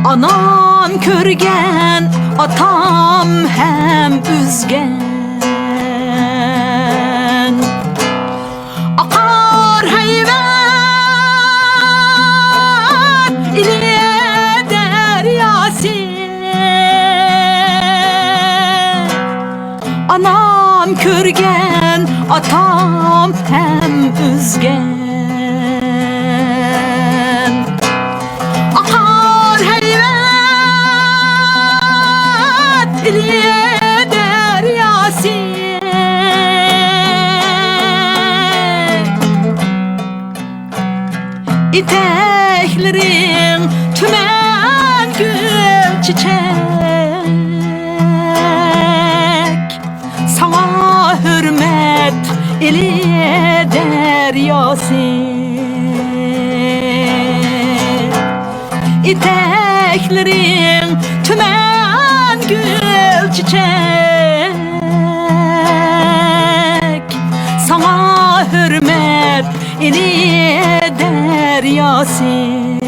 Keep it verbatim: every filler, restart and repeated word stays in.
ئانام كۆرگەن، ئاتام ھەم ئۈزگەن. ئاقار ھەيۋەت ئىلى دەرياسى. ئانام كۆرگەن، ئاتام ھەم ئۈزگەن. ئاقار ھەيۋەت ئىلى دەرياسى. ئېتەكلىرىڭ تۈمەن گۈل چېچەك، ساڭا ھۆرمەت ئىلى دەرياسى. ئېتەكلىرىڭ تۈمەن گۈل چېچەك، ساڭا ھۆرمەت ئىلى دەرياسى.